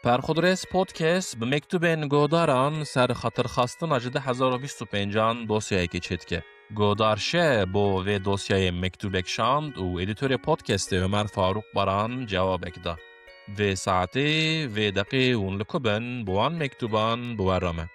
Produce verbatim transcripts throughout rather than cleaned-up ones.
Perxudres Podcast bi mektûbên guhdaran ser xatirxwestina ji du hezar û bîst û pêncan dosyayekê çêdike. Guhdar Şe bo vê dosyayê mektûbek şand û edîtorê podcastê Ömer Faruk Baran cewabek da. Vê saetê, vê deqê hûn li ku bin, bi wan mektûban bi we re me.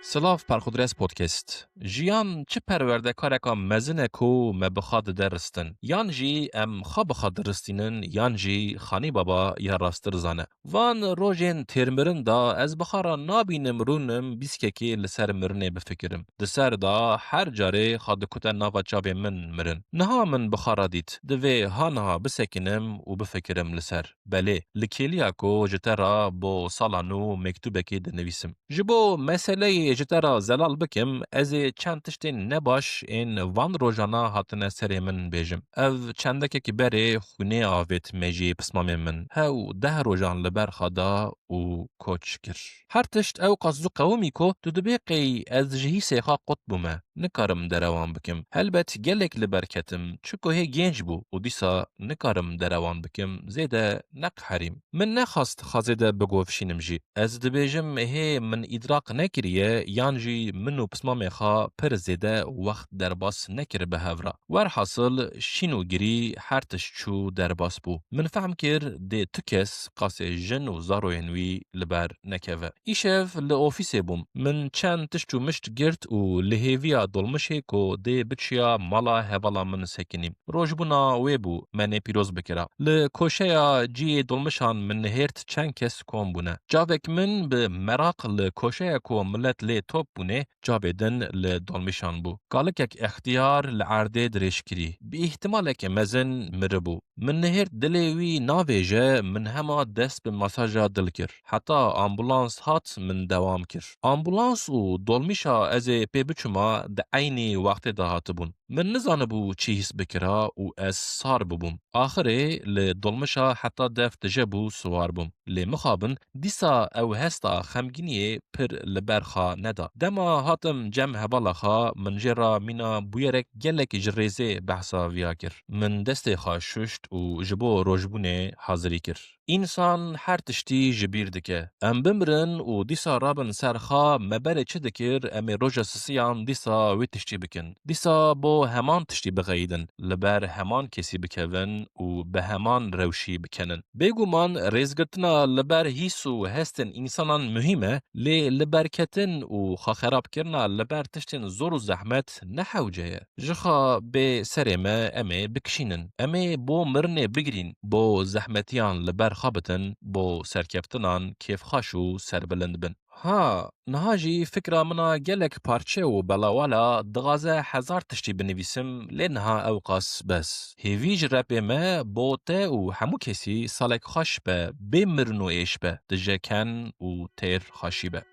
Silav Perxudres Podcast. Jiyan çi perwerdekareka mezin e ku me bi xwe dide ristin? Yan jî em xwe bi xwe diristînin, yan jî Xanî Baba ya rastir zane. Van rojên têrmirin de ez bi xwe re nabînim rûnim bîskekê li ser mirinê bifikirim. Di ser de her carê xwe dikute nava çavên min mirin. Niha min bi xwe re dît, divê ha niha bisekinim û bifikirim li ser. Belê, li kêliya ku ji te re bo sala nû mektûbekê dinivîsim. Ji bo meseleyê ji te re zelal bikim, ez ê çend tiştên nebaş ên van rojana hatine serê min bêjim. Ev çendekekî berê xwînê avêt mejiyê pismamê min. Hew deh rojan li ber xwe da û koç kir. Her tişt ew qas zû qewimî ku tu dibê qey ez ji hîsê xwe qut bûme. Nikarim derewan bikim. Helbet gelek li ber ketim, çiku hê gênc bû û dîsa nikarim derewan bikim, zêde neqherîm. Min nexwest xwe zêde bigovşînim jî. Ez dibêjim hê min îdraq nekiriye yan jî min û pismamê xwe pir zêde wext derbas nekiribe hev re. Werhasil şîn û girî her tişt çû derbas bû. Min fehm kir dê tu kes qasê jin û zaroyên wî li ber nekeve. Îşev li ofîsê bûm. Min çend tişt û mişt girt û li hêviya dolmişê ku dê biçiya mala hevala min sekinîm. Rojbûna wê bû, me nêpîroz bikira. Li koşeya cihê dolmişan min nihêrt çend kes kom bûne. Çavek min bi meraq li koşeya ku milet lê top bûne, çavê din li dolmişan bû. Kalikek extiyar li erdê dirêj kirî. Bi îhtimaleke mezin miribû. Min nihêrt dilê wî navêje, min hema dest bi masaja dil kir. Heta ambulans hat, min dewam kir. Ambulans û dolmîşa ez ê pê biçûma di eynî wextê de hatibûn. Min nizanibû çi hîs bikira û ez sar bibûm. Axirê li dolmîşa heta dev tije bû siwar bûm. Lê mixabin dîsa ew hesta xemgîniyê pir li ber xwe neda. Dema hatim cem hevala xwe, min jê re mîna bûyerek gelek ji rêzê behsa viya kir. Min destê xwe şuşt û ji bo rojbûnê hazirî kir. Însan her tiştî ji bîr dike. Em bimirin û dîsa rabin ser xwe, me berê çi dikir, em ê roja sisiyan dîsa wê tiştî bikin. Dîsa bo heman tiştî bixeyidin, li ber heman kesî bikevin û bi heman rewşî bikenin. Bêguman rêzgirtina li ber hîs û hestên însanan muhîm e, lê li berketin û xwe xerabkirina li ber tiştên zor û zehmet ne hewce ye. Ji xwe bê serê me em ê bikişînin. Em ê bo mirinê bigirîn, bo zehmetiyan li ber xwe bidin, bo serkeftinan kêfxweş û serbilind bin. Ha, niha jî fikra min a gelek parçe û belawala dixwaze hezar tiştî binivîsim, lê niha ew qas bes. Hêvî ji repê me bo te û hemû kesî salek xweş be, bê mirin û êş be, tije ken û têr xweşî be.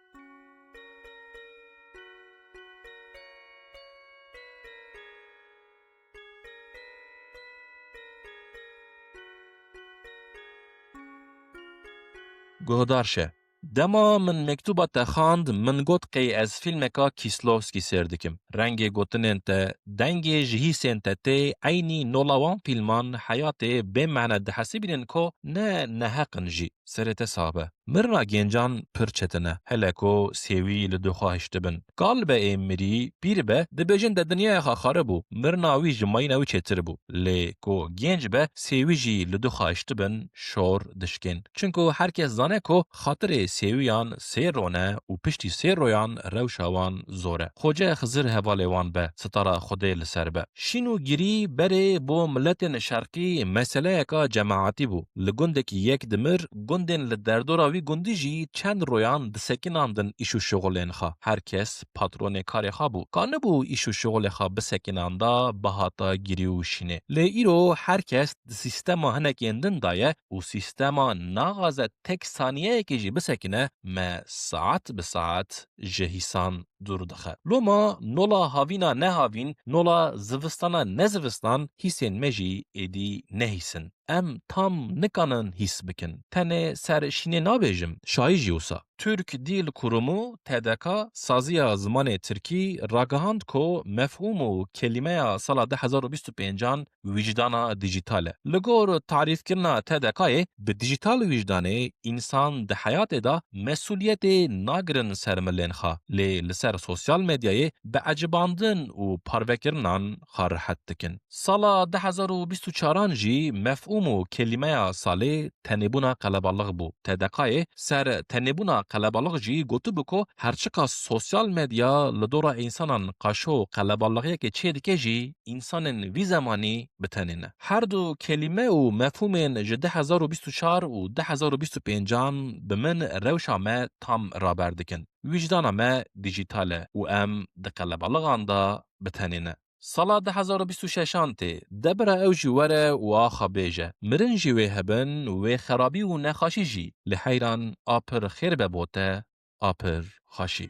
Guhdar şe. Dema min mektûba te xwend, min got qey ez fîlmeka Kîslowskî sêr dikim. Rengê gotinên te, dengê ji hîsên te tê, eynî nola wan fîlman heyatê bê mane dihesibînin ku ne neheq in jî. Serê te sax be. Mirina gêncan pir çetin e. Hele ku sêwî li dû xwe hiştibin. Kal be ê mirî, pîr be, dibêjin de dinyaya xwe xaribû. Mirina wî ji mayîna wî çêtir bû. Lê ku gênc be, sêwî jî li dû xwe hiştibin, şor dişkên. Çinku her kes zane ku xatirê sêwiyan sê ro ne û piştî sê royan rewşa wan zor e. Xoce Xizir hevalê wan be, sitara Xwedê li ser be. Şîn û girî berê bo miletên şerqî meseleyeka cemaetî bû. Li gundekî yek dimir, gundên li derdora wî gundî jî çend royan disekinandin îş û şixulên xwe. Her kes patronê karê xwe bû. Kanibû îş û şixulê xwe bisekinanda bihata girî û şînê. Lê îro her kes di sîstema hinekên din de ye û sîstema naxwaze tek saniyeyekê jî bisekine, me saet bi saet ji hîsan dûr dixe. Loma nola havîna nehavîn, nola zivistana nezivistan, hîsên me jî êdî nehîsin. Em tam nikanin hîs bikin. Tenê ser şînê nabêjim, şayî jî wisa. Türk Dil Kurumu, T D K, saziya zimanê tirkî ragihand ku mefhûm û kelîmeya sala du hezar û bîst û pêncan wijdana dîjîtal e. Li gor tarîfkirina T D K'ê, bi dîjîtal wijdanê însan di heyatê de mesûliyetê nagirin ser milên xwe, lê li ser sosyal medyayê bi ecibandin û parvekirinan xwe rihet dikin. Sala du hezar û bîst û çaran jî mefhûm û kelîmeya salê tenêbûna qelebalix bû. T D K'ê ser tenêbûna qelebalix jî gotibû ku herçiqas sosyal medya li dora însanan qaşo qelebalixiyekê çêdike jî, însanên vî zemanî bi tenê ne. Her du kelîme û mefhûmên ji du hezar û bîst û çar û du hezar û bîst û pêncan bi min rewşa me tam raber dikin. Wijdana me dîjîtal e û em di qelebalixan de bi tenê ne. Sala du hezar û bîst û şeşan tê, de bira ew jî were û axa bêje. Mirin jî wê hebin, wê xerabî û nexaşî jî. Li heyran a pir xêr be bo te, a pir xaşî.